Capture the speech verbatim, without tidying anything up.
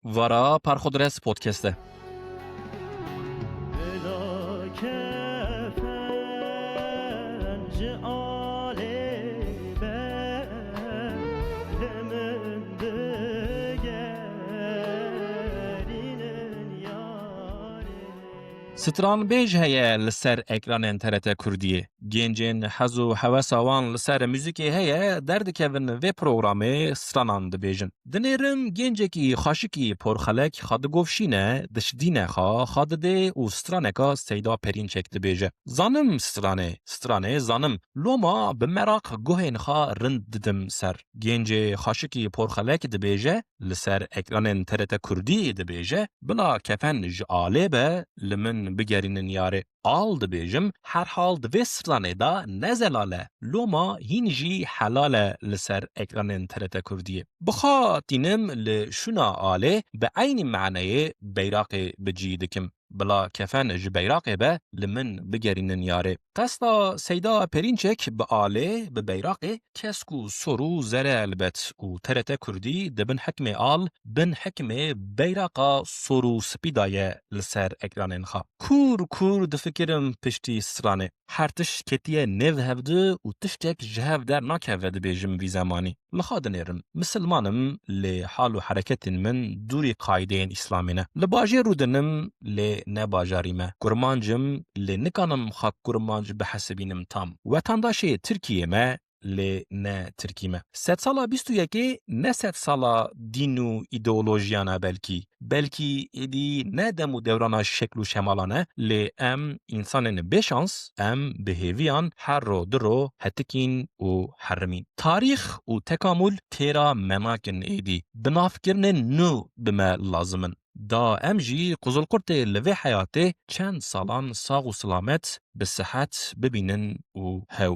Vara Parxodres Podcast e. Stranbêj heye li ser ekranên T R T Kurdiyê. Gencên hez û hewesa wan li ser muzîkê heye, derdikevin vê programê stranan dibêjin. Dinêrim gencekî xaşikî porxelek xwe digovşîne, dişidîne xwe, xwe didê û straneka Seyda Perînçek dibêje. Zanim stranê, stranê zanim. Loma bi meraq guhên xwe rind didim ser. Gencê xaşikî porxelek dibêje, li ser ekranên T R T Kurdî dibêje, bila kefen ji alê be, li min bigerînin yarê. Al dibêjim, herhal di vê stranê de ne zelal e, loma hîn jî helal e li ser ekranên T R T Kurdiyê. Bi xwe tînim li şûna alê, bi eynî maneyê beyraqê bi cî dikim. Bila kefen ji beyraqê be, li min bigerînin yarê. Qesta Seyda Perînçek bi alê, bi beyraqê, kesk û sor û zer e elbet û T R T Kurdî di bin hikmê al, bin hikmê beyraqa sor û spî de ye li ser ekranên xwe. Kûr kûr difikirim piştî stranê. Her tişt ketiye nêv hevdu û tiştek ji hev dernakeve dibêjim vî zemanî. Li xwe dinêrim. Misilman im, lê hal û hereketên min dûrî qaydeyên Îslamê ne. Li bajêr rûdinim, lê ne bajarî me. Kurmanc im, lê nikanim xwe kurmanc bihesibînim tam. Wetandaşê Tirkiyê me, lê ne Tirkî me. Sedsala bîst û yekê ne sedsala dîn û îdeolojiyan e belkî. Belkî êdî ne dem û dewrana şekl û şemalan e, lê em însanên bêşans, em bi hêviyan her ro du ro hetikîn û herimîn. Tarîx û tekamûl têra me nakin êdî. Binavkirinên nû bi me lazim in. Da em jî Quzulqurtê li vê heyatê çend salan sax û silamet bi sihet bibînin û hew.